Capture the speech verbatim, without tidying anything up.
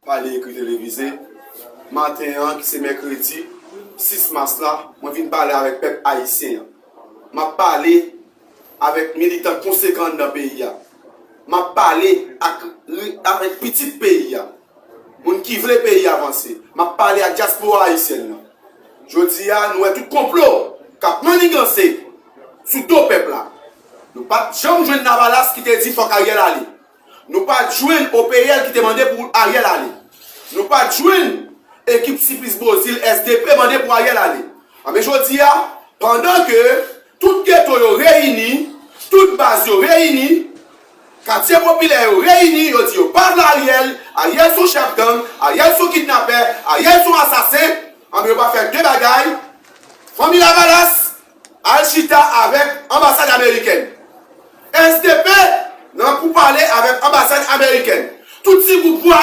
Pale ekri televize. Maten an, ki se mèkredi sis mas la, mwen vin pale avèk pèp ayisyen an. M ap pale avèk militan konsekan anndan peyi a. M ap pale ak, avèk pitit peyi a. Moun ki vle peyi a vanse. M ap pale ak dyaspora ayisyèn nan. Jodi a, nou wè tout konplo k ap manniganse sou do pèp la. Nou pa t janm jwenn Lavalas ki te di fòk Ariel ale. Nou pa t jwenn O P L ki te mande pou Ariel ale. Nou pa t jwenn ekip Siplis Bozil S D P mande pou Ariel ale. Anben jodi a, pandan ke tout geto yo reyini, tout baz yo reyini, katye popilè yo reyini, yo di yo pa vle Ariel, Ariel se yon chèf gang, Ariel se yon kidnapè, Ariel se yon asasen, anben yo pa fè de bagay, fanmi Lavalas al chita avèk anbasad amerikèn. S D P nan pou pale avèk anbasad amerikèn. Tout ti gwoup vwa